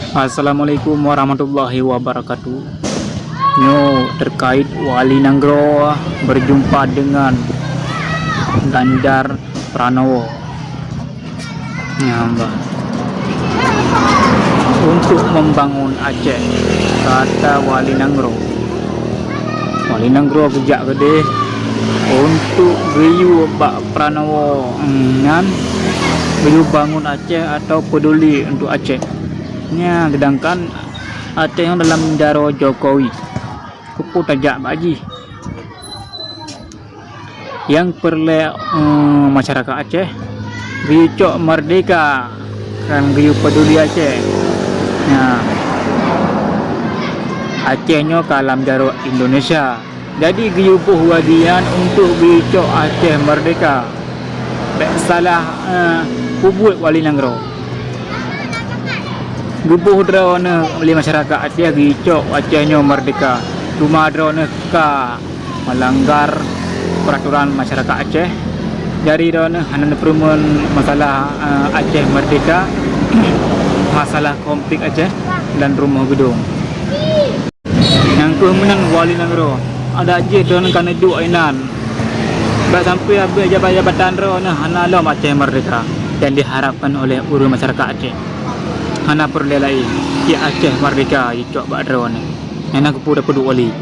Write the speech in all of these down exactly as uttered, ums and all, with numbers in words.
Assalamualaikum warahmatullahi wabarakatuh. Nyoe terkait wali nanggroe berjumpa dengan Ganjar Pranowo. Nyan bah. Untuk membangun Aceh, kata wali nanggroe. Wali nanggroe geujak keudeh untuk geuyue bak Pranowo, hmm, nyan geuyue bangun Aceh atau peduli untuk Aceh. Nya, sedangkan Aceh nyoe dalam jaroe Jokowi. Keupeue tajak bak jih? Nyang peureulée, eh, masyarakat Aceh geuyue cok merdeka dan geuyue peduli Aceh. Nah, Aceh nyoe ka lam jaroe Indonesia. Jadi geuyue boh wali nyan untuk geuyue cok Aceh merdeka. Bék salah, eh, peubuet wali nanggroe. Geuboh droeneuh lé masyarakat Aceh geuyue cok Aceh nyoe merdeka. Teuma droeneuh ka melanggar peraturan masyarakat Aceh. Jadi droeneuh hana neupeurumeuen masalah, eh, Aceh merdeka, masalah konflik Aceh dan rumoh geudong. Nyang kheueh meunan wali nanggroe, adak jih droeneuh ka neuduek inan. Bak sampoe habéh jaba-, jabatan droeneuh hana lom Aceh merdeka nyang diharapkan oleh ureuëng masyarakat Aceh. Hana peureulée laén, cit Aceh merdeka jicok bak droeneuh. Nyang na keupeue tapeuduek wali,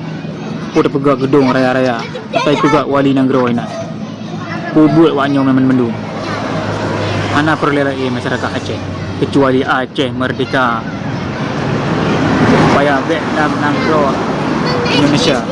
keupeue tapeugah geudong raya-raya, tapi peugah wali nanggroe inan. Peubuet wak nyoe mandum. Hana peureulée laén masyarakat Aceh, keucuali Aceh merdeka. Supaya bék lam nanggroe Indonesia.